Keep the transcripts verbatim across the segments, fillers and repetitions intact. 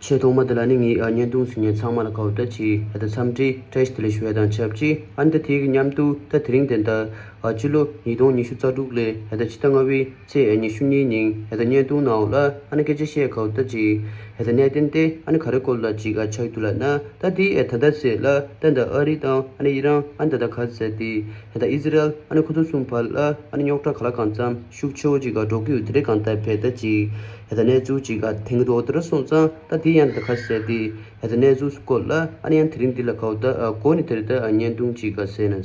ཆེས་ཐོག་མ་དེ་ལ་ནི་ངས་ཨ་བརྙན་ཐུང་གཟིགས་མཁན་ཚང་མ་ལ་གའུ་ད་ཅིག་ཨ་ད་འཚམས་འདྲི་བཀྲ་ཤིས་བདེ་ལེགས་ཞུ་ཡ་དང་ཆབས་ཅིག་ཨ་ནི་ད་དེའི་གི་མཉམ་དུ་ད་དེ་རིང་དེ་འདྲ་ཨ་ཕྱི་ལོ་ཉིས་སྟོང་ཉི་ཤུ་རྩ་དྲུག་ལོའི་ཨ་ད་ཕྱི་ཟླ་ལྔ་པའི་ཚེས་ཉི་ཤུ་གཉིས་ཉིན་ཨ་ད་བརྙན་ཐུང་ནང་ལ་ཨ་ནི་སྐད་ཆ་བཤད་གའུ་ད་ཅིག་ཨ་ད་གནད་དོན་དེ་ཨ་ནི་ག་རེ་སྐོར་ལ་ཅིག་ཨ་ཆགས་འདུག་ལབ་ན། ད་དེ་ཨ་ད་ལྟ་ཚེ་ལ་ད་ད་ཨ་རི་དང་ཨ་ནི་ཨི་རན་ཨ་ནི་ད་ད་ག་ཟེར་དེ་ཨ་ད་ཨི་ཟི་རལ་ཨ་ནི་ཁོ་ཚོ་གསུམ་བར་ལ་ཨ་ནི་རྙོག་དྲ་ག་ལ་གང་འཚམ་ཤུགས་ཆེ་བོ་ཅིག་ཨ་འགྲོ་གི་ཡོད། དེ་འདྲའི་གང་ལྟར་བས་ད་ཅིག་ཨ་ད་གནས་ཚུལ་ཅིག་ཨ་ཐེངས་རྡོག་དེ་འདྲ་སོང་ཙང་ད་དེ་ཡང་ད་ག་ཟེར་དེ་ཨ་ད་གནས་ཚུལ་སྐོར་ལ་ཨ་ནི་ཡང་དེ་རིང་འདི་ལ་གའུ་ད་ཨ་གོ་ནི་དེ་རེད། ད་ཨ་བརྙན་ཐུང་ཅིག་ཨ་གཟིགས་ན།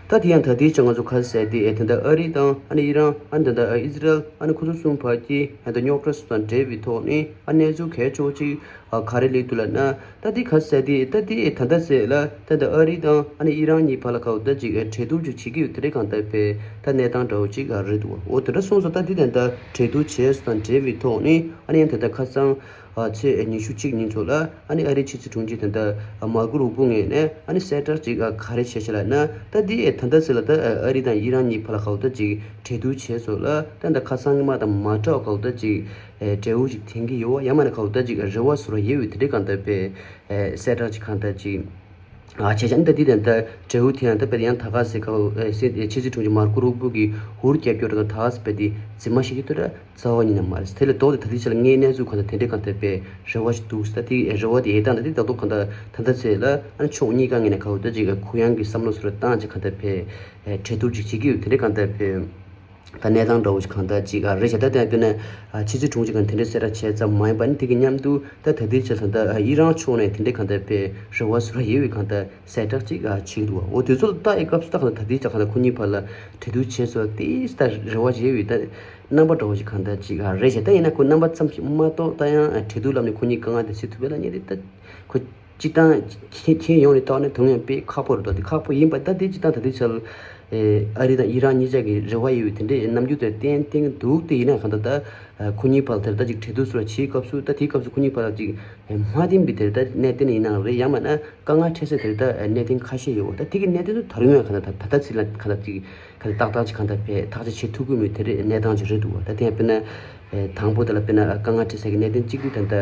ད་དེ་ཡང་ད་ལྟའི་ཆ་ང་ཚོ་ག་ཟེར་དེ་ཨེ་ད་ལྟ་ཨ་རི་དང་ཨ་ནི་ཨི་རན་ཨ་ནི་ད་ལྟ་ཨི་ཟི་རལ་ཨ་ནི་ཁོ་ཚོ་གསུམ་བར་གྱི་ཨ་ད་རྙོག་དྲ་སོགས་དང་འབྲེལ་བའི་ཐོག་ནས་ཨ་གནས་ཚུལ་གལ་ཆེ་བོ་ཅིག་ཨ་ག་རེ་སླེབས་འདུག་ལབ་ན། ད་དེ་ག་ཟེར་དེ་ད་དེ་ཨེ་ད་ལྟ་ཟེར་ལ་ད་ལྟ་ཨ་རི་དང་ཨ་ནི་ཨི་རན་གཉིས་བར་ལ་གའུ་ད་ཅིག་ཨེ་གྲོས་བསྡུར་ཅིག་བྱེད་ཀྱི་ཡོད། དེ་འདྲའི་གང་ལྟར་བས་ད་གནས་སྟངས་འདྲ་བོ་ཅིག་ཨ་རེད་འདུག་འོ་དེ་འདྲ་སོང་ཙང་ད་དེ་ད་ལྟ་གྲོས་བསྡུར་བྱས་སོགས་དང་འབྲེལ་བའི་ཐོག་ནས་ཨ་ནི་ཡང་ད་ལྟ་ཁ་སང་ཨ་ཚེས་ཉི་ཤུ་གཅིག་ཉིན་ཚོ་ལ་ཨ་ནི་ཨ་རིའི་ཕྱི་སྲིད་དྲུང་ཆེ་ད་ལྟ་མར་ཀོ་རུ་པོ་ངོས་ནས་ཨ་ནི་གསལ་བསྒྲགས་ཅིག་ག་རེ་བྱས་ཤག་ལབ་ན། ད་འདི་ཨེ་ད་ལྟ་ཟེར་ལ་ད་ཨ་རི་དང་ཨི་རན་གཉིས་བར་ལ་གའུ་ད་ཅིག་གྲོས་བསྡུར་བྱས་སོགས་ལ་ད་ད་ཁ་སང་གི་མ་དང་མ་འདྲ་བ་གའུ་ད་ཅིག་ཨེ་འབྲས་བུ་ཅིག་འཐེན་གྱི་ཡོད་པ་ཡང་མིན་ན་གའུ་ད་ཅིག་རེ་བ་བཟོ་འདྲ་ཡོད་པའི་དེ་འདྲའི་གང་ལྟར་བས་ཨེ་གསལ་བསྒྲགས་ཅིག་གང་ལྟར་ཅིག་ཨ་བྱས་ཙང་ད་འདི་ད་ད་འབྲས་བུ་དེ་ཡང་ད་དཔེ་ཡང་ད་ག་ཟེར་གའུ་ཨེ་ཕྱི་སྲིད་དྲུང་ཆེ་མར་ཀོ་རུ་པོ་གི་འུར་རྒྱབ་སྐྱོར་དང་ད་ག་ཟེར་བས་དེ་རྫུན་མ་ཞིག་གི་ཐོག་ད། རྩ་བ་ཉིད་ནས་མ་རེད། དེ་ལས་ལྡོག་སྟེ་ད་ལྟའི་ཆ་ལ་ངའི་གནས་ཚུལ་གང་ལྟར་དེ་འདྲའི་གང་ལྟར་བས་རེ་བ་ཞིག་འདུག་ད་དེ་རེ་བ་དེ་ཡལ་སྟངས་ད་དེ་ད་དུང་གང་ལྟར་ད་ལྟ་ཚེ་ལ་ཨ་ཕྱོགས་གཉིས་ཀ་ངོས་ནས་གའུ་ད་ཅིག་གུ་ཡངས་ཀྱི་བསམ་བློ་བཟོ་འདྲ་བཏང་ཅིག་གང་ལྟར་བས་གྲོས་བསྡུར་ཅིག་བྱེད་ཀྱི་ཡོད། དེ་འདྲའི་གང་ལྟར་བས་ད་གནས་སྟངས་འདྲ་བོ་ཞིག་གང་ལྟར་ཅིག་ཨ་རེད་ཤག་ད་དེ་ཡང་དཔེར་ན་ཕྱི་སྲིད་དྲུང་ཆེ་གང་དེ་འདྲའི་གསལ་བསྒྲགས་བྱས་ཙམ་མ་ཡིན་པ་ནི་དེ་གི་མཉམ་དུ་ད་ད་ལྟའི་ཆ་ད་ལྟ་ཨི་རན་ཕྱོགས་ནས་དེ་འདྲའི་གང་ལྟར་བས་རེ་བ་བཟོ་འདྲ་ཡོད་པའི་གང་ལྟར། གསལ་བསྒྲགས་ཅིག་ཨ་བྱེད་འདུག་འོ་དེ་ཚོ་ལ་ལྟ་ཡི་སྐབས་སུ་ད་གང་ལྟར་ད་ལྟའི་ཆ་གང་ལྟར་ཁོ་གཉིས་བར་ལ་གྲོས་བསྡུར་བྱས་སོང་། ཏིས་ད་རེ་བ་བྱེད་ཡོད་ད་རྣམ་པ་འདྲ་བོ་ཞིག་གང་ལྟར་ཅིག་ཨ་རེད་ཤག་ད་ཡིན་ན་ཁོ་རྣམ་པ་ཙམ་ཞིག་མ་གཏོགས་ད་ཡང་ཨ་གྲོས་བསྡུར་ལམ་ནས་ཁོ་གཉིས་དཀའ་ངལ་དེ་སེལ་ཐུབ་པ་ལ་ཉེ་དེ་ད་ཁོ་སྤྱི་བཏང་ཁྱེད་ཁྱེད་ཡོངས་ནས་བལྟས་ནས་དུང་ཡང་དཔེ་ཁག་པོ་རེད་དོ། དེ་ཁག་པོ་ཡིན་པ་ད་དེ་སྤྱི་བཏང་ད་ལྟའི་ཆ་ལ་ཨ་རི་དང་ཨི་རན་གཉིས་ཆ་གི་རེ་བ་ཡོད་པའི་དེ་འདྲའི་རྣམ་འགྱུར་དེ་བསྟན་བསྟན་གྱི་འདུག་དེ་ཡིན་ན་གང་ལྟར་ད་ཁོ་གཉིས་བར་ལ་དེར་ད་ཅིག་གྲོས་བསྡུར་སོགས་བྱེད་སྐབས་སུ་ད་དེའི་སྐབས་སུ་ཁོ་གཉིས་བར་ལ་ཅིག་མ་བསྟན་པའི་དེར་ད་གནད་དོན་ཡིན་ནའང་རེད། ཡང་མིན་ན་དཀའ་ངལ་འཕྲད་ས་དེར་ད་གནད་དོན་ཁ་ཤས་ཡོད་པ། ད་དེ་གི་གནད་དོན་དུ་ད་རུང་ཡང་གང་ལྟར་ད་ད་ལྟ་ཚིག་ལ་གང་ལྟར་ཅིག་གང་ལྟར་ཏག་ཏག་ཅིག་གང་ལྟར་བས་ཐག་གཅོད་བྱེད་ཐུབ་ཀྱི་མེད་དེ་རེད། གནས་སྟངས་ཅིག་རེད་འདུག་བ། ད་དེ་ཡང་དཔེར་ན་དང་པོ་དེ་ལ་དཔེར་ན་དཀའ་ངལ་འཕྲད་ས་གི་གནད་དོན་གཅིག་དེ་ད་ལྟ་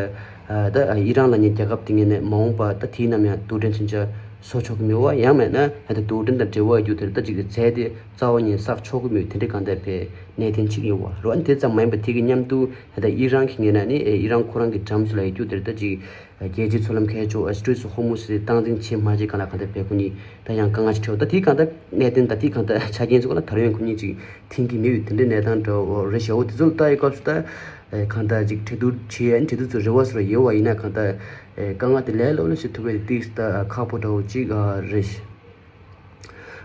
ད་ཨི་རན་ལབ་མཁན་རྒྱལ་ཁབ་དེ་ངོས་ནས་མ་འོངས་པ་ད་དེའི་ནམ་ཡང་རྡུལ་ཕྲན་མཚོན་ཆ་བཟོ་ཆོག་གི་མེད་པ། ཡང་མིན་ན་ད་ལྟ་རྡུལ་ཕྲན་དང་འབྲེལ་བ་ཡོད་རྒྱུ་དེར་ད་ཅིག་རྫས་དེ་རྩ་བ་ཉིད་བསགས་ཆོག་གི་མེད་དེ་འདྲའི་གང་ལྟར་བས་གནད་དོན་གཅིག་ཡོད་པ་རེད། ཨ་ནི་དེ་ཙམ་མ་ཡིན་པར་དེ་གི་མཉམ་དུ་ད་ལྟ་ཨི་རན་གྱི་ངོས་ནས་ནི་ཨི་རན་ཁོ་རང་གི་འགྲམ་ཚོ་ལ་ཡོད་རྒྱུ་དེར་ད་ཅིག་རྒྱལ་སྤྱིའི་མཚོ་ལམ་ཁའི་ཕྱོགས་Straits of Hormuz་དེ་སྟངས་འཛིན་བྱེད་མ་བྱེད་གང་ལ་གང་ལྟར་བས་ཁོ་གཉིས་ད་ཡང་དཀའ་ངལ་ཞིག་འཕྲད་འོ། ད་དེ་གང་ལྟར་གནད་དོན་ད་དེ་གང་ལྟར་ཆ་རྐྱེན་ཚོ་གང་ལ་ད་རུང་ཡང་ཁོ་གཉིས་ཅིག་མཐུན་གྱི་མེད་པའི་དེ་འདྲའི་གནས་སྟངས་འདྲ་བོ་རེད་ཤག་འོ་དེ་ཚོ་ལ་ལྟ་ཡི་སྐབས་སུ་ད་གང་ལྟར་ཅིག་གྲོས་བསྡུར་བྱེད་ཡ་ནི་གྲོས་བསྡུར་ཚོ་རེ་བ་སོར་ཡོད་པ་ཡིན་ན་གང་ལྟར་དཀའ་ངལ་དེ་ལས་སླ་པོ་ཞིག་ཐུབ་པའི་ཏིག་ད་ཁག་པོ་འདྲ་བོ་ཅིག་རེད་ཤག་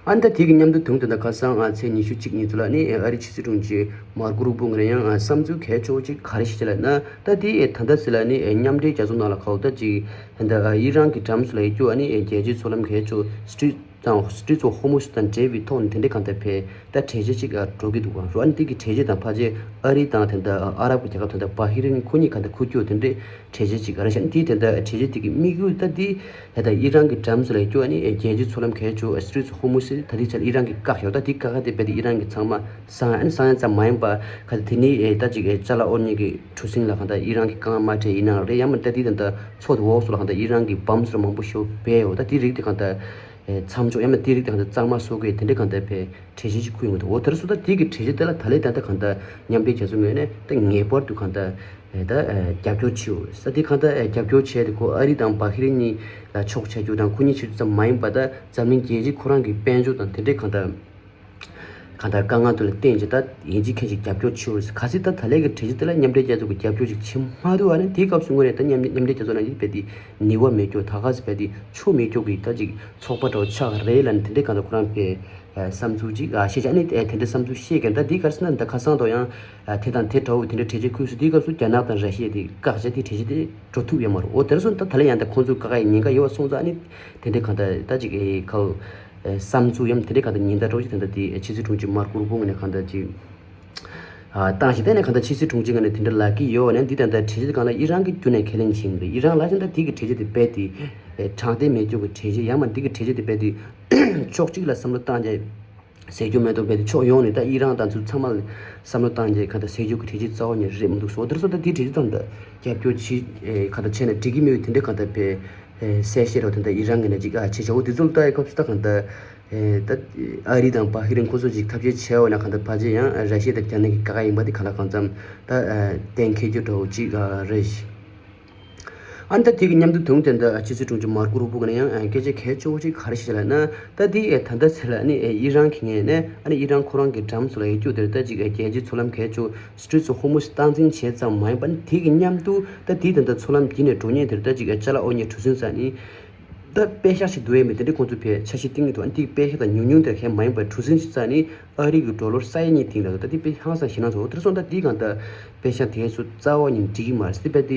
ཨ་ནི་ད་དེ་གི་མཉམ་དུ་དུང་དེ་འདྲ་ཁ་སང་ཨ་ཚེས་ཉི་ཤུ་གཅིག་ཉིན་ཚོ་ལ་ནི་ཨ་རི་ཕྱི་སྲིད་དྲུང་ཆེ་མར་ཀོ་རུ་པོ་ངོས་ནས་ཡང་ཨ་བསམ་ཚུལ་གལ་ཆེ་བོ་ཅིག་ག་རེ་ཞིག་བྱས་ལབ་ན། ད་དེ་ཨེ་ད་ལྟ་ཟེར་ལ་ནི་ཨེ་མཉམ་འབྲེལ་རྒྱལ་ཚོགས་ནང་ལ་གའུ་ད་ཅིག་ད་ཨ་ཨི་རན་གྱི་འགྲམ་སུ་ལ་ཡོད་རྒྱུ་ཨ་ནི་ཨེ་རྒྱལ་སྤྱིའི་མཚོ་ལམ་ཁའི་ཕྱོགས་Strait་དང་Straits of Hormuz་དང་འབྲེལ་བའི་ཐོག་ནས་དེ་འདྲའི་གང་ལྟར་བས་ད་གྲོས་ཆོད་ཅིག་ཨ་འགྲོ་གི་འདུག་ག་རོ། ཨ་ནི་དེ་གི་གྲོས་ཆོད་དང་ཕལ་ཆེར་ཨ་རི་དང་དེ་འདྲ་ཨ་རབ་ཀྱི་རྒྱལ་ཁབ་དེ་འདྲ་བྷ་ཧི་རན་ཁོ་གཉིས་གང་ལྟར་ཁུར་རྒྱུ་དེ་འདྲའི་གྲོས་ཆོད་ཅིག་ཨ་ར་ཤ་ནི་དེ་དེ་འདྲ་གྲོས་ཆོད་དེ་གི་དམིགས་ཡུལ་ད་དེ། ད་ལྟ་ཨི་རན་གྱི་འགྲམ་སུ་ལ་སྐྱོ་ཨ་ནི་རྒྱལ་སྤྱིའི་མཚོ་ལམ་ཁའི་ཕྱོགས་Straits of Hormuz་ཟེར་ད་ལྟའི་ཆར་ཨི་རན་གྱིས་བཀག་ཡོད། ད་དེ་བཀག་ཁ་དེ་རྦད་དེ་ཨི་རན་གྱི་ཚང་མ་སང་ཨ་ནི་སང་ཡ་ཙམ་མ་ཡིན་པ་ག་དེ་ནི་ཨེ་ད་ཅིག་ཨེ་ཅ་ལག་དབོར་མཁན་གྱི་གྲུ་གཟིངས་ལ་གང་ལྟར་ཨི་རན་གྱིས་བཀག་མ་སྤྲད་ཡིན་ནའང་རེད། ཡང་མིན་ད་དེ་ད་ལྟ་མཚོ་དེ་འོག་སུ་ལ་གང་ལྟར་ཨི་རན་གྱི་བམ་སོགས་མང་པོ་ཞིག་སྦས་ཡོད། ད་དེ་རིགས་དེ་གང་ལྟར་ཨེ་མཚམས་འཇོག་ཡང་མིན་དེ་རིགས་དེ་གང་ལྟར་གཙང་མ་བཟོ་དགོས་དེ་འདྲའི་གང་ལྟར་བས་གྲོས་གཞི་ཞིག་ཁུར་ཡོང་གི་འདུག་འོ་དེར་སུ་ད་དེ་གི་གྲོས་གཞི་དེ་ལ་ད་ལས་ད་ལྟ་གང་ལྟར་མཉམ་འབྲེལ་རྒྱལ་ཚོགས་ངོས་ནས་ད་ངེས་པར་དུ་གང་ལྟར་ཨེ་ད་ཨེ་རྒྱབ་སྐྱོར་བྱེད་འོས་ས་དེ་གང་ལྟར་ཨེ་རྒྱབ་སྐྱོར་བྱས་ཏེ་ཁོ་ཨ་རི་དང་བྷ་ཧི་རན་གཉིས་ལ་ཕྱོགས་ཆ་རྒྱུ་དང་ཁོ་གཉིས་ཆ་རྒྱུ་ཙམ་མ་ཡིན་པ་ད་འཛམ་གླིང་རྒྱལ་སྤྱི་ཁོ་རང་གི་དཔལ་འབྱོར་དང་དེ་འདྲའི་གང་ལྟར་གང་ལྟར་དཀའ་ངལ་དེ་ལ་བརྟེན་བྱས་ད་ཡིན་གཅིག་མིན་གཅིག་རྒྱབ་སྐྱོར་བྱེད་འོས་ས། གལ་སྲིད་ད་ད་ལས་ཀྱི་གྲོས་གཞི་དེ་ལ་མཉམ་འབྲེལ་རྒྱལ་ཚོགས་ཀྱི་རྒྱབ་སྐྱོར་ཅིག་བྱེད་མ་ཐུབ་པ་ནི་དེའི་སྐབས་སུ་དངོས་གནས་ད་མཉམ་མཉམ་འབྲེལ་རྒྱལ་ཚོགས་ནང་གི་རྦད་དེ་ནུས་པ་མེད་རྒྱུ་ད་ག་སེ་རྦད་དེ་ཆོ་མེད་རྒྱུ་གི་ད་ཅིག་ཚོགས་པ་འདྲ་བོ་ཆགས་རེད་ལབ་ནས་དེ་འདྲའི་གང་ལྟར་ཁོ་རང་པས་བསམ་ཚུལ་ཅིག་ཨ་བཤད་ཀྱང་ནི་དེ་འདྲའི་བསམ་ཚུལ་བཤད་ཀྱང་ད་འདི་ག་རེ་ཟེར་ན་ད་ཁ་སང་དུ་ཡང་དེ་དང་དེ་འདྲ་བོ་དེ་འདྲའི་གྲོས་ཆོད་ཁུར་སོང་། དེའི་སྐབས་སུ་རྒྱ་ནག་དང་ར་ཤི་ཡ་དེ་བཀག་བྱས་དེ་གྲོས་ཆོད་དེ་འགྲོ་ཐུབ་ཡོད་མ་རེད། འོ་དེར་སོང་ད་ད་ལན་ཡང་ད་ཁོང་ཚོས་བཀག་ཡ་ཉེན་ཁ་ཡོད་པ་སོང་ཙང་ནི་དེ་འདྲའི་གང་ལྟར་ད་ཅིག་ཨེ་ཁ་བསམ་ཚུལ་ཡང་དེ་འདྲའི་གང་ལྟར་ཉེན་བརྡ་འདྲ་བོ་ཅིག་དེ་འདྲ་དེ་ཕྱི་སྲིད་དྲུང་ཆེ་མར་ཀོ་རུ་པོ་ངོས་ནས་གང་ལྟར་ཅིག་ཨ་བཏང་ཞིང་། དེ་ནས་གང་ལྟར་ཕྱི་སྲིད་དྲུང་ཆེ་ངོས་ནས་དེ་འདྲ་ལབ་ཀྱི་ཡོད་ནས་འདི་ད་ལྟ་གྲོས་ཆོད་དེ་གང་ལ་ཨི་རན་གྱིས་རྒྱུན་ནས་ཁས་ལེན་བྱེད་ཀྱི་རེད། ཨི་རན་ལ་ཡང་ད་དེ་གི་གྲོས་ཆོད་དེ་རྦད་དེ་དྲང་བདེན་མེད་རྒྱུ་གི་གྲོས་ཆོད་ཡང་མ་འདི་གི་གྲོས་ཆོད་དེ་རྦད་དེ་ཕྱོགས་གཅིག་ལ་བསམ་བློ་བཏང་རྗེས་ ཟེར་རྒྱུ་མེད་དོ། བས་ཏེ་ཕྱོགས་ཡོངས་ནས་ད་ཨི་རན་དང་ཚུ་ཚང་མ་ལ་བསམ་བློ་བཏང་རྗེས་གང་ལྟར་ཟེར་རྒྱུ་གི་གྲོས་ཆོད་རྩ་བ་ནས་རེད་མི་འདུག་སོ། དེར་སོང་ད་དེའི་གྲོས་ཆོད་ཙམ་ད་རྒྱབ་སྐྱོར་བྱེད་གང་ལྟར་བྱས་ན་འགྲིག་གི་མེད་པའི་དེ་འདྲའི་གང་ལྟར་བས་གསལ་བཤད་རོགས་དེ་འདྲ་ཨི་རན་གྱི་ནས་ཅིག་ཨ་བྱེད་བྱའོ། དེ་ཚོ་ལ་ལྟ་ཡི་སྐབས་སུ་ད་གང་ལྟར་ད་ཨ་རི་དང་བ་ཧི་རན་ཁོ་ཚོ་ཅིག་ཐབས་ཤེས་བྱས་འོ་ན་གང་ལྟར་ཕལ་ཆེར་ཡང་ར་ཤི་ཡ་དང་རྒྱ་ནག་གི་དཀའ་ཁག་ཡིན་པ་དེ་ག་ལ་གང་འཚམ་ད་གཏན་འཁེལ་རྒྱུ་འདྲ་བོ་ཅིག་རེད། ཨ་ནི་ད་དེ་གི་མཉམ་དུ་དུང་དེ་འདྲ་ཕྱི་སྲིད་དྲུང་ཆེ་མར་ཀོ་རུ་པོ་གི་ནས་ཡང་སྐད་ཆ་གལ་ཆེ་བོ་ཅིག་ག་རེ་བཤད་ལབ་ན། ད་དེ་ད་ལྟ་ཚེ་ལ་ནི་ཨི་རན་གི་ངོས་ནས་ཨ་ནི་ཨི་རན་ཁོ་རང་གི་འགྲམ་སུ་ལ་ཡོད་རྒྱུ་དེར་ད་ཅིག་རྒྱལ་སྤྱིའི་མཚོ་ལམ་གལ་ཆེ་བོ་སི་ཊྲེཊ་ཨོཕ་ཧོར་མུཛ་སྟངས་འཛིན་བྱས་ཙམ་མ་ཡིན་པར་དེ་གི་མཉམ་དུ་ད་དེ་ད་ལྟ་མཚོ་ལམ་དཀྱིལ་ནས་འགྲོ་མཁན་དེར་ད་ཅིག་ཅ་ལག་དབོར་མཁན་གྲུ་གཟིངས་ས་ནི། ད་པད་ཤག་ཞིག་འདུག་ཡས་མེད་དེ་འདྲའི་ཁོང་ཚོས་ཕར་འཆར་གཞི་བཏིང་གི་འདུག་ཨ་ནི་དེའི་པད་ཤག་དང་ཉུང་ཉུང་དེ་གས་མ་ཡིན་པར་གྲུ་གཟིངས་ཤིག་རྩ་ནི་ཨ་རི་གི་ཌོ་ལར་ས་ཡ་གཉིས་བཏིང་འདུག་ད་དེ་དཔེ་ཧང་སང་ཞེད་སྣང་ཚོར། དེར་སོང་ད་དེའི་སྒང་ད་པད་ཤག་དེ་ཚོ་རྩ་བ་ནས་འགྲིག་གི་མ་རེད། དེ་དཔེ་དེ་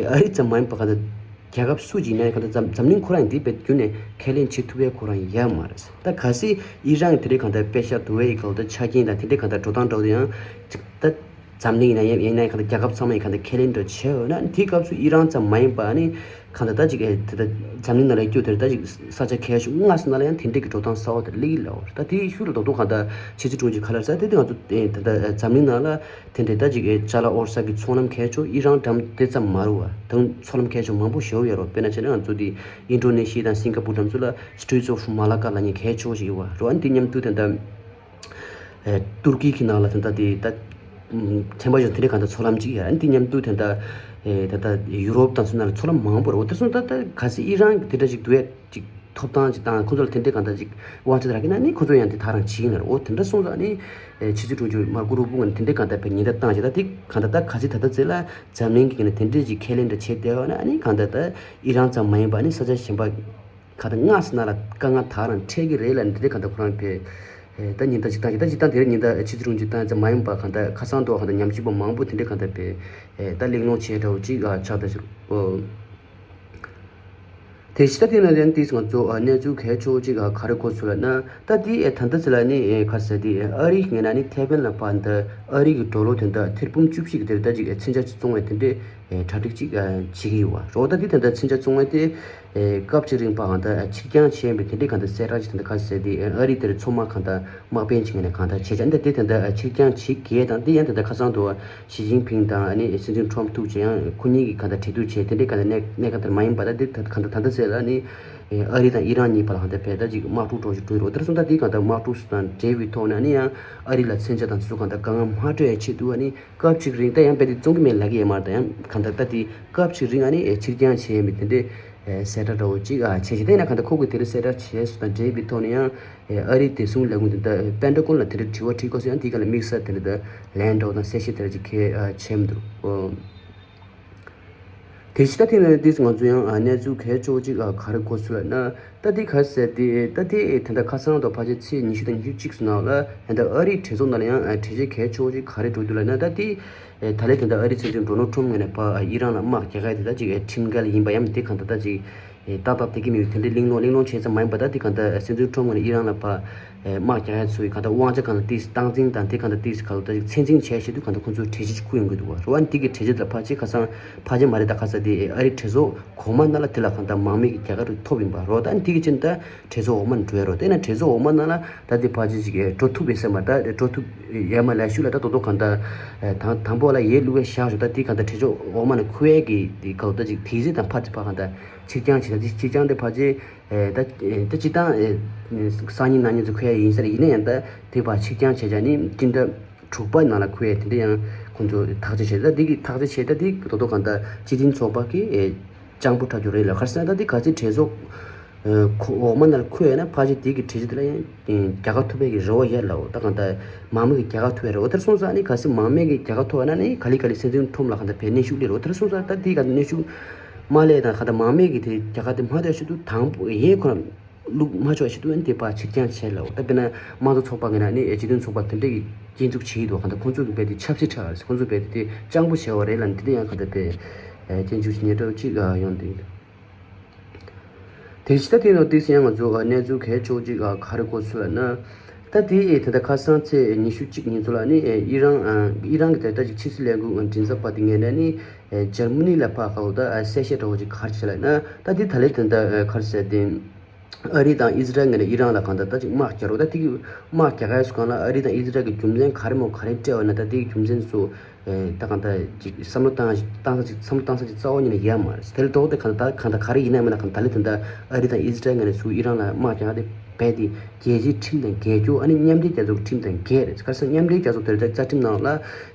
ཨ་རི་ཙམ་མ་ཡིན་པར་གང་ད་རྒྱལ་ཁབ་སུ་ཅིག་ཡིན་ན་གང་ད་འཛམ་འཛམ་གླིང་ཁོ་རང་ཡིན་དེ་དཔེ་བརྒྱུད་ནས་ཁས་ལེན་བྱེད་ཐུབ་པའི་ཁོ་རང་ཡོད་མ་རེད། ད་གལ་སྲིད་ཨི་རན་གྱི་དེ་འདྲའི་གང་ད་པད་ཤག་འདུག་པའི་སྒང་ད་ཆ་རྐྱེན་དང་དེ་འདྲའི་གང་ད་འགྲོ་སྟངས་འདྲ་བོ་དེ་ཡང་ཅིག་ད། འཛམ་གླིང་ཡིན་ན་ཡང་ཡིན་ན་གང་ལྟར་རྒྱལ་ཁབ་ཚང་མས་གང་ལྟར་ཁས་ལེན་འདྲ་བྱས་ཡོད་ན། དེའི་སྐབས་སུ་ཨི་རན་ཙམ་མ་ཡིན་པ་ནི་གང་ལྟར་ད་ཅིག་ཨེ་དེ་ལྟར་འཛམ་གླིང་ནང་ལ་སྐྱོད་དེར་ད་ཅིག་ས་ཆ་གལ་ཤོས་ལྔ་ཙམ་ནང་ལ་ཡང་དེ་འདྲས་ཀྱི་འགྲོ་སྟངས་གསར་བ་དེ་སླེབས་ཀྱི་ལ་འོར། ད་དེའི་ཤུལ་ལ་རྡོག་རྡོག་གང་ལྟར་ཕྱི་སྲིད་དྲུང་ཆེ་ག་ལ་ཟེར་དེ་ང་ཚོ་ཨེ་ད་ལྟ་འཛམ་གླིང་ནང་ལ་དེ་འདྲས་ད་ཅིག་ཨེ་ཅ་ལག་དབོར་ས་གི་མཚོ་ལམ་གལ་ཆེ་ཤོས་ཨི་རན་འགྲམ་དེ་ཙམ་མ་རུང་བ་དང་མཚོ་ལམ་གལ་ཆེ་ཤོས་མང་པོ་ཞེ་པོ་ཡོད་རེད། དཔེར་ན་བྱས་ན་ང་ཚོ་དེ་ཨིན་ཌོ་ནེ་ཤི་ཡ་དང་སིང་ག་པུར་འགྲམ་ཚོ་ལ་Straits of Malacca ལབ་མཁན་གལ་ཆེ་ཤོས་ཤིག་ཡོད་པ་རེད། ཨ་ནི་དེ་མཉམ་དུ་དེ་འདྲ། ཨེ་ཏུར་ཀི་གི་ནང་ལ་དེ་འདྲ་དེ་ད་ཨམ་ཁྱད་པར་ཅན་དེ་འདྲའི་གང་ལྟར་མཚོ་ལམ་གཅིག་ཡོད། ཨ་ནི་དེ་མཉམ་དུ་དེ་འདྲ་ཨེ་ད་ལྟ་ཡུ་རོབ་དང་སུ་ནང་ལ་མཚོ་ལམ་མང་པོ་རེད། འོ་དེ་སོང་ད་ད་གལ་སྲིད་ཨི་རན་གྱི་དེ་འདྲ་ཅིག་འདུག་ཡ་ཅིག་ཐོབ་ཐང་ཅིག་དང་ཁོ་ཚོ་ལ་དེ་འདྲའི་གང་ལྟར་ཅིག་དབང་ཆ་དེ་རག་གི་ན་ནི་ཁོ་ཚོ་ཡང་དེ་ད་རང་བྱེད་ཀྱི་ཡིན་ལ། འོ་དེ་འདྲ་སོང་ཙང་ནི་ཨེ་ཕྱི་སྲིད་དྲུང་ཆེ་མར་ཀོ་རུ་པོ་ནས་དེ་འདྲའི་གང་ལྟར་བའི་ཉེན་བརྡ་བཏང་བྱས། ད་དེ་གང་ལྟར་ད་གལ་སྲིད་ད་ལྟ་ཚེ་ལ་འཛམ་གླིང་གི་ནས་དེ་འདྲའི་ཅིག་ཁས་ལེན་འདྲ་བྱས་བསྡད་ཡོད་ན་ཨ་ནི་གང་ལྟར་ད་ཨི་རན་ཙམ་མ་ཡིན་པ་ནི་ས་ཆ་གཞན་པ། གང་ལྟར་སྔ་ས་ནང་ལ་དཀའ་ངལ་ད་རང་འཕྲད་ཀྱི་རེད་ལབ་ནས་དེ་གང་ལྟར་ཁོ་རང་བས་ད་ཉེན་བརྡ་ཅིག་བཏང་གི། ད་ཅིག་བཏང་དེ་རིང་ཉེན་བརྡ་ཕྱི་དྲུང་ཅིག་བཏང་ཙམ་མ་ཡིན་པ་གང་ལྟར་ཁ་སང་དུ་གང་ལྟར་ཉམས་ཞིབ་པ་མང་པོ་དེ་འདྲས་གང་ལྟར་བས་ད་གླེང་སློང་བྱས་འདྲ་བོ་ཅིག་ཆགས་བསྡད་ཤག་ཨོ། དེ་ཕྱི་ད་དེ་ནང་ལན་ཏིས་ང་ཚོ་གནས་ཚུལ་གལ་ཆེ་བོ་ཅིག་ག་རེ་གོ་ཚུལ་ལ་ན། ད་དེ་ད་ལྟ་ཚེ་ལ་ནི་ག་ཟེར་དེ་ཨ་རི་ངན་ན་ནི་ཐེ་ཝན་ལ་ཕར་འདི་ཨ་རི་གི་ཌོ་ལར་དེ་འདྲ་ཐེར་འབུམ་བཅུ་བཞི་གི་དེར་ད་ཅིག་མཚོན་ཆ་བཙོང་བའི་དེ་འདྲས། ཨེ་གྲ་སྒྲིག་ཅིག་ཨ་བྱེད་ཀྱི་ཡོད་པ་རོ། ད་དེ་དེ་འདྲ་མཚོན་ཆ་བཙོང་བ་དེ་ཨེ་སྐབས་ཅིག་རིང་པ་གང་ལྟར་ཨ་ཕྱིར་འགྱངས་བྱས་པའི་དེ་འདྲའི་གང་ལྟར་གསལ་བསྒྲགས་ཅིག་དེ་འདྲ་ག་ཟེར་དེ་ཨ་རི་དེར་མཚོ་དམག་གང་ལྟར་དམག་དཔོན་ཅིག་ནས་གང་ལྟར་བྱས་ཙང་འདི་དེ་དེ་འདྲ་ཨ་ཕྱིར་འགྱངས་བྱེད་དགོས་དང་། དེ་ཡང་དེ་འདྲ་ཁ་སང་དུ་ཞི་ཅིན་ཕིང་དང་ཨ་ནི་སྲིད་འཛིན་ཁྲོམ་ཐུག་བྱས་ཡང་ཁོ་གཉིས་ཀྱིས་གང་ལྟར་གྲོས་བསྡུར་བྱས་དེ་འདྲའི་གང་ལྟར་གནས་གནས་གང་ལྟར་མ་ཡིན་པ། ད་དེ་ད་གང་ལྟར་ད་ལྟ་ཟེར་ལ་ནི་ཨ་རི་དང་ཨི་རན་གཉིས་བར་ལ་གང་ལྟར་བས་ད་ཅིག་དམག་འཁྲུག་འགྲོ་ཞིག་འགྲོ་ཡི་རོ། དེར་སོང་ད་དེ་གང་ལྟར་དམག་འཁྲུག་སུ་དང་འབྲེལ་བའི་ཐོག་ནས་ཨ་ནི་ཡང་ཨ་རི་ལ་མཚོན་ཆ་དང་ཚུ་གང་ལྟར་དཀའ་ངལ་མ་འཕྲད་ཡ་ཆེད་དུ་ཨ་ནི། སྐབས་ཅིག་རིང་ད་ཡང་དཔེ་དེ་བཙོང་གི་མེད་ལབ་ཀྱི་ཡོད་མ་རེད། ད་ཡང་གང་ལྟར་ད་དེ་སྐབས་ཅིག་རིང་ཨ་ནི་ཨེ་ཕྱིར་འགྱངས་བྱས་ཡོད་མེད་དེ་འདྲའི་ཨེ་གསལ་བསྒྲགས་འདྲ་བོ་ཅིག་ཨ་བྱས་ཤིང་། དེ་ཡིན་ན་གང་ལྟར་ཁོ་གིས་དེ་རིང་གསལ་བསྒྲགས་བྱས་སོང་དང་འབྲེལ་བའི་ཐོག་ནས་ཡང་ཨེ་ཨ་རིའི་བདེ་སྲུང་ལས་ཁུངས་དེ་འདྲ་པེན་ཊ་གོན་ལ་དེ་འདྲའི་དྲི་བ་དྲིས་སྐབས་སུ་ཡང་དེའི་སྒང་ལ་དམིགས་བསལ་དེ་འདྲ་ད་ལན་འདྲ་བོ་དང་གསལ་བཤད་དེ་འདྲ་ཅིག་གས་ཨ་བྱས་མི་འདུག་ཨོ། དེ་ཕྱི་ད་ཐེངས་ལ་ཏིས་ང་ཚོ་ཡང་ཨ་གནས་ཚུལ་གལ་ཆེ་བོ་ཅིག་ཨ་ག་རེ་གོ་ཚུལ་ལ་ན། ད་དེ་ག་ཟེར་དེ་ད་དེ་དེ་འདྲ་ཁ་སང་དང་ཕལ་ཆེར་ཚེས་ཉི་ཤུ་དང་ཉི་ཤུ་གཅིག་སུ་ནང་ལ་ད་ལྟ་ཨ་རིའི་གྲོས་ཚོགས་ནང་ལ་ཡང་ཨ་གྲོས་ཆོད་གལ་ཆེ་བོ་ཅིག་ག་རེ་འགྲོ་འདུག་ལབ་ན། ད་དེ་ཨེ་ད་ལན་དེ་འདྲ་ཨ་རིའི་སྲིད་འཛིན་ཌོ་ནལ་ཊམ་ངོས་ནས་ཕར་ཨ་ཨི་རན་ལ་དམག་རྒྱག་ཡ་དེ་ད་ཅིག་ཨེ་ཁྲིམས་འགལ་ཡིན་པ་ཡང་དེ་གང་ལྟར་ད་ཅིག་ཨེ་ཏག་ཏག་བསྡད་ཀྱི་མེད་པའི་དེ་འདྲའི་གླེང་སློང་གླེང་སློང་བྱས་ཙམ་མ་ཡིན་པ། ད་དེ་གང་ལྟར་སྲིད་འཛིན་ཊམ་ངོས་ནས་ཨི་རན་ལ་ཕར་ཨེ་དམག་རྒྱག་ཡ་ཚོའི་གང་ལྟར་དབང་ཆ་གང་ལྟར་ཏིས་སྟངས་འཛིན་དང་དེ་གང་ལྟར་ཏིས་གང་ལྟར་ད་ཅིག་ཚད་འཛིན་བྱས་བྱས་དུས་གང་ལྟར་ཁོང་ཚོས་གྲོས་གཞི་ཅིག་བསྐུར་ཡོང་གི་འདུག་བ་རེད་བ། འདི་གི་གྲོས་གཞི་དེ་ལ་ཕལ་ཆེར་ཁ་སང་ཕལ་ཆེར་མ་རེད། ད་ཁ་ས་དེ་ཨེ་ཨ་རིའི་གྲོས་ཚོགས་གོང་མ་ནང་ལ་དེ་ལ་གང་ལྟར་མང་མོས་ཀྱི་རྒྱལ་ཁ་རུ་ཐོབ་ཡིན་པ་རོ། ད་འདི་གི་ཕྱིར་ད་གྲོས་ཚོགས་འོག་མ་འགྲོ་ཡ་རོ། དེ་ན་གྲོས་ཚོགས་འོག་མ་ནང་ལ་ད་དེ་ཕལ་ཆེར་ཅིག་ཨེ་འགྲོ་ཐུབ་པའི་སེམས་པ་ད་འགྲོ་ཐུབ་ཡ་མ་ལ་ཤུ་ལ་ད་དོ་དོ་གང་ལྟར་ཨེ་དང་དང་པོ་ལ་ཡའི་བླུག་ཡ་བཞག་ཞོག་ད་དེ་གང་ལྟར་གྲོས་ཚོགས་འོག་མ་ནས་ཁུར་ཡ་གི་དེ་གང་ལྟར་ཅིག་དེ་ཟེར་དང་ཕར་ཚུར་ཕར་གང་ལྟར་ཕྱིར་འགྱངས་བྱེད་ད་དེ་ཕྱིར་འགྱངས་དེ་ཕལ་ཆེར་ཨེ་ད་ཨེ་ད་སྤྱིར་བཏང་ཨེ་སང་ཉིན་གནངས་ཉིན་ཚོ་ཁུར་ཡ་ཡིན་ས་རེད། ཡིན་ན་ཡང་ད་དེ་ཕར་ཕྱིར་འགྱངས་བྱས་ཙང་ནི་སྤྱི་ཟླ་དྲུག་པ་ནང་ལ་ཁུར་ཡ་དེ་འདྲ་ཡང་ཁོང་ཚོ་ཐག་གཅོད་བྱས། ད་འདི་གི་ཐག་གཅོད་བྱས་ད་འདི་དོ་དོ་གང་ལྟར་སྤྱི་མཐུན་ཚོགས་པ་གི་ཨེ་སྤྱང་པོ་འཁྲབ་རྒྱུ་རེད་ལ། ག་རེ་ཟེར་ན་ད་འདི་ག་ཚོད་གྲོས་ཚོགས་ཨེ་ཁོ་འོག་མ་ནང་ལ་ཁུར་ཡ་ན་ཕལ་ཆེར་འདི་གི་གྲོས་གཞི་དེ་ལ་ཡང་རྒྱལ་ཁ་ཐོབ་པའི་གི་རེ་བ་ཡོད་ལ། འོ་ད་གང་ལྟར་མང་མོས་ཀྱི་རྒྱལ་ཁ་ཐོབ་པའི་རེ་བ། དེར་སོང་ཙང་ནི་གལ་སྲིད་མང་མོས་ཀྱི་རྒྱལ་ཁ་ཐོབ་པ་ན་ནི་ག་ལེ་ག་ལེ་སྲིད་འཛིན་ཁྲོམ་ལ་གང་ལྟར་བས་གནོན་ཤུགས་སླེབས་རོ། དེར་སོང་ཙང་ད་འདི་ག་གནོན་ཤུགས་མ་སླེབས་དང་གང་ལྟར་མང་མོས་ཀྱི་དེ་རྒྱལ་ཁ་དེ་མ་ཐོབ་ཆེད་དུ་དང་པོ་ཡིན་ཁོ་རང་། བླུག་མ་ཆོག་ཞིག་ཏུ་དེ་ཕར་ཕྱིར་འགྱངས་བྱས་ལ། འོ་ད་དཔེར་ན་དམངས་གཙོ་ཚོགས་པ་ངོས་ནས་ནི་སྤྱི་མཐུན་ཚོགས་པ་དེ་འདྲ་གི་སྐྱོན་འཛུགས་བྱེད་ཀྱི་འདུག་གང་ལྟར་ཁོང་ཚོ་གི་དཔེ་དེ་ཆབ་སྲིད་ཁྲ་ཁོང་ཚོ་དཔེ་དེ་དེ་སྤྱང་པོ་བྱས་པ་རེད་ལ། འདི་འདྲ་ཡང་གང་ལྟར་དེ་སྐྱོན་འཛུགས་བྱེད་ཉེན་འདྲ་ཅིག་ཡོང་འདུག་དེ་ཕྱི་ད་དེ་ནང་དེ་སྲིད་ཡང་ང་ཚོ་གནས་ཚུལ་གལ་ཆེ་བོ་ཅིག་ག་རེ་གོ་ཚུལ་ལ་ན། ད་དེ་ད་ལྟ་ཁ་སང་ཚེས་ཉི་ཤུ་གཅིག་ཉིན་ཚོ་ལ་ནི་ཨི་རན་ཨི་རན་གི་ད་ལྟ་ཅིག་ཕྱི་སྲིད་ལས་ཁུངས་མགྲིན་ཚབ་པ་དེ་ངོས་ནས་ནི་འཇར་མ་ནི་ལ་ཕར་ཁ་ལོ་ད་གསལ་བཤད་འདྲ་བོ་ཅིག་ག་རེ་བྱས་ལ་ན། ད་དེ་ད་ལས་དེ་འདྲ་ག་རེ་ཟེར་དེ། ཨ་རི་དང་ཨི་ཟི་རལ་ངོས་ནས་ཨི་རན་ལ་གང་ལྟར་ད་ཅིག་དམག་རྒྱག་རོགས། ད་དེ་གི་དམག་རྒྱག་ཡ་སུ་གང་ལ་ཨ་རི་དང་ཨི་ཟི་རལ་གྱི་རྒྱུ་མཚན་ག་རེ་མོ་ག་རེ་སྤྲད་པ་ན། ད་དེ་གི་རྒྱུ་མཚན་སུ་ཨེ་ད་གང་ལྟར་ཅིག་བསམ་བློ་བཏང་བཏང་ས་ཅིག་བསམ་བློ་བཏང་ས་ཅིག་རྩ་བ་ཉིད་ནས་ཡོད་མ་རེད། དེ་ལ་ཐོག་དེ་གང་ལྟར་ད་གང་ལྟར་ག་རེ་ཡིན་ན་མིན་ན་གང་ལྟར་ལས་དེ་འདྲ་ཨ་རི་དང་ཨི་ཟི་རལ་ངོས་ནས་སུ་ཨི་རན་ལ་དམག་རྒྱག་དེ་རྦད་དེ་རྒྱལ་སྤྱིའི་ཁྲིམས་དང་འགལ་རྒྱུ། ཨ་ནི་མཉམ་འབྲེལ་རྒྱལ་ཚོགས་ཀྱི་ཁྲིམས་དང་འགལ་རེད། ག་རེ་ཟེར་ན་མཉམ་འབྲེལ་རྒྱལ་ཚོགས་དེ་རིང་ད་རྩ་ཁྲིམས་ནང་ལ་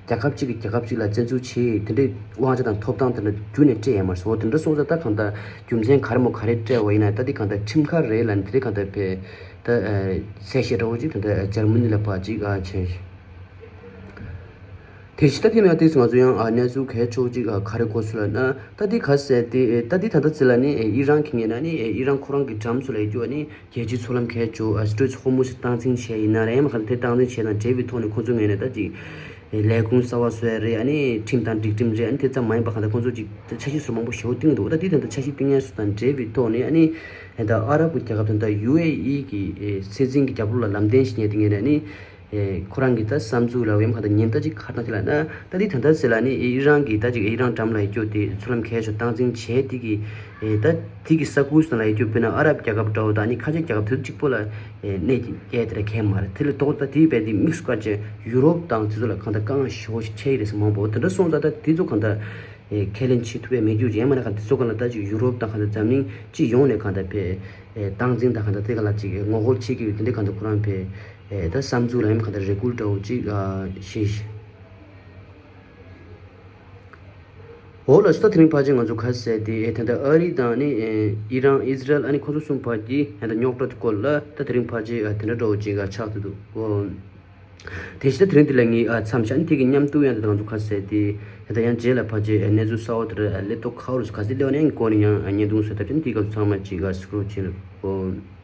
རྒྱལ་ཁབ་གཅིག་གིས་རྒྱལ་ཁབ་གཅིག་ལ་བཙན་འཛུལ་བྱེད་དེ་འདྲའི་དབང་ཆ་དང་ཐོབ་ཐང་དེ་འདྲ་རྒྱུན་ནས་སྤྲད་ཡོད་མ་རེད། འོ་དེ་འདྲ་སོང་ཙང་ད་གང་ལྟར་རྒྱུ་མཚན་ག་རེ་མོ་ག་རེ་སྤྲད་པ་ཡིན་ན་ད་དེ་གང་ལྟར་ཁྲིམས་ཁ་རེད་ལབ་ནས་དེ་འདྲའི་གང་ལྟར་བས་ད་གསལ་བཤད་འདྲ་བོ་ཅིག་ད་ལྟ་འཇར་མ་ནི་ལ་ཕར་ཅིག་ཨ་བྱས། དེ་བཞིན་ད་དེ་ནས་ཏིས་ང་ཚོ་ཡང་ཨ་གནས་ཚུལ་གལ་ཆེ་བོ་ཅིག་ཨ་ག་རེ་གོ་སོང་ལབ་ན། ད་དེ་ག་ཟེར་ཏེ་ཨེ་ད་དེ་ད་ལྟ་ཚེ་ལ་ནི་ཨེ་ཨི་རན་གྱི་ངོས་ནས་ནི་ཨེ་ཨི་རན་ཁོ་རང་གི་འགྲམ་ཚོ་ལ་ཡོད་རྒྱུ་ཨ་ནི་རྒྱལ་སྤྱིའི་མཚོ་ལམ་གལ་ཆེ་བོ་ཨ་སི་ཏྲེཊ་ཧོར་མུ་ཛི་སྟངས་འཛིན་བྱས་ཡིན་ན་རེད། ཡང་མ་ག་དེ་སྟངས་འཛིན་བྱས་དང་འབྲེལ་བའི་ཐོག་ནས་ཁོང་ཚོའི་ངོས་ནས་ད་ཅིག་ཨེ་ལས་ཁུངས་གསར་བ་བཟོ་ཡ་རེད། ཨ་ནི་ཁྲིམས་དང་སྒྲིག་ཁྲིམས་རེད། ཨ་ནི་དེ་ཙམ་མ་ཡིན་པ་གང་ལྟར་ཁོང་ཚོ་ཅིག་འཆར་གཞི་བཟོ་མང་པོ་ཞེ་པོ་བཏིང་འདུག་ད་དེ་དེ་འདྲ་འཆར་གཞི་བཏིང་ཡ་སུ་དང་འབྲེལ་བའི་ཐོག་ནས་ཨ་ནི་ཨེ་ད་ཨ་རབ་ཀྱི་རྒྱལ་ཁབ་དེ་འདྲ་ཡུ་ཨེ་ཨི་གི་ཨེ་སྲིད་འཛིན་གྱི་རྒྱབ་ལོགས་ལ་ལམ་སྟོན་ཞིག་ཉན་དེ་ངོས་ནས་ཨ་ནི། ཨེ་ཁོ་རང་གི་ད་བསམ་ཚུལ་ལ་ཡང་ག་ད་ཉན་ད་ཅིག་ག་རེ་བཏང་ཅིག་ལབ་ན། ད་དེ་ད་ལྟ་ཟེར་ལ་ནི་ཨི་རན་གྱི་ད་ཅིག་ཨི་རན་འགྲམ་ལ་ཡོད་རྒྱུ་དེ་མཚོ་ལམ་གལ་ཆེ་སྟངས་འཛིན་བྱས་དེ་གི་ཨེ་ད་དེ་གི་ས་ཁུལ་སོགས་ལ་ཡོད་རྒྱུ་དཔེར་ན་ཨ་རབ་རྒྱལ་ཁབ་འདྲ་བོ་དང་ནི་ཁ་ཆེ་རྒྱལ་ཁབ་དེ་གཅིག་པོ་ལ་ཨེ་གནས་ཀྱི་སྐད་དེ་ར་གས་མ་རེད། དེ་ལས་ལྡོག་ད་དེ་བས་དེ་དམིགས་སུ་བཀར་བྱས་ཡུ་རོབ་དང་དེ་ཚོ་ལ་གང་ད་དཀའ་ངལ་ཞེ་པོ་ཞིག་འཕྲད་ཡི་རེད་ཟེར་མང་པོ་དེ་འདྲ་སོང་ཙང་ད་དེ་ཚོ་གང་ད་ཨེ་ཁས་ལེན་བྱེད་ཐུབ་པའི་མེད་རྒྱུ་རེད། མ་ན་གང་དེ་ཚོ་གང་ལ་ད་ཅིག་ཡུ་རོབ་དང་གང་ད་འཛམ་གླིང་སྤྱི་ཡོངས་ནས་གང་ད་བས་ཨེ་སྟངས་འཛིན་དང་གང་ད་དེ་ག་ལ་ཅིག་ངོ་རྒོལ་བྱེད་ཀྱི་ཡོད། དེ་འདྲ་གང་ད་ཁོ་རང་བས། ཨེ་ད་བསམ་ཚུལ་ལ་ཡང་གང་ལྟར་རེ་སྐུལ་འདྲ་བོ་ཅིག་ཨ་ཞེས། འོ་ལགས་སོ། ད་དེ་རིང་ཕལ་ཆེར་ང་ཚོ་ག་ཟེར་ཏེ་ཨེ་ད་ལྟ་ཨ་རི་དང་ནི་ཨེ་ཨི་རན་ཨི་ཟི་རལ་ཨ་ནི་ཁོ་ཚོ་གསུམ་བར་གྱི་ཨེ་ད་རྙོག་དྲ་སྐོར་ལ་ད་དེ་རིང་ཕལ་ཆེར་ཨ་དེ་འདྲ་འདྲ་བོ་ཅིག་ཨ་ཆགས་ཐུབ་འདུག་འོ། དེ་བཞིན་ད་དེ་རིང་འདི་ལ་ངས་ཨ་མཚམས་བཞག་ཨ་ནི་དེ་གི་མཉམ་དུ་ཡང་ད་ལྟ་ང་ཚོ་ག་ཟེར་ཏེ་ཨེ་ད་ཡང་རྗེས་ལ་ཕལ་ཆེར་ཨེ་གནས་ཚུལ་གསར་བ་དེ་འདྲ་ཨ་ལས་ཐོག་ཁ་བོ་རུ་ག་ཟེར་སླེབས་ནས་ཨ་ནི་སྐོར་ནས་ཡང་ཨ་བརྙན་ཐུང་བཟོས་ཐབས་བྱས་ནས་དེ་ག་ཚོ་ཚང་མ་ཅིག་ཨ་སི་ཀྲོལ་བྱས་ནས་འོ།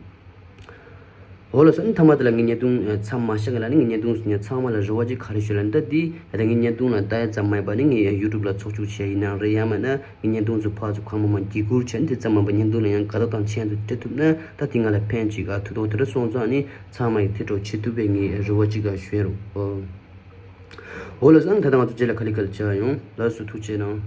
འོ་ལགས་སོ། ཨ་ནི་མཐའ་མ་དེ་ལ་ངས་བརྙན་ཐུང་ཨ་མཚམས་མ་བཞག་གི་ལ་ནི་ངས་བརྙན་ཐུང་ཉན་ཚང་མ་ལ་རེ་བ་ཅིག་ག་རེ་ཞུ་ལ་ནི་ད་འདི་ཨ་ད་ངས་བརྙན་ཐུང་ལ་ལྟ་ཡ་ཙམ་མ་ཡིན་པ་ནི་ངས་ཡུ་ཊུབ་ལ་ཚོགས་ཆུང་བྱས་ཡིན་ནའང་རེད། ཡང་མིན་ན་ངས་བརྙན་ཐུང་ཚོ་ཕར་ཚུར་གང་མང་མང་བརྒྱུད་བསྐུར་བྱས་ནི་དེ་ཙམ་མ་ཡིན་པ་བརྙན་ཐུང་ལ་ཡང་དགའ་རྟགས་དང་མཆན་དུ་སྤྲད་ཐུབ་ན་ད་དེ་ང་ལ་ཕན་ཅིག་ཨ་ཐུག་དོགས་དེ་འདྲ་སོང་ཙང་ནི་ཚང་མ་ཡིས་དེ་འདྲ་བྱེད་ཐུབ་པའི་ངས་རེ་བ་ཅིག་ཨ་ཞུ་ཡ་རོགས། འོ་ལགས་སོ། ཨ་ནི་ད་ལྟ་ང་ཚོ་རྗེས་ལ་ག་ལེ་ག་ལེ་བྱ་ཡོང་། ལགས་སོ། ཐུགས་རྗེ་གནང་།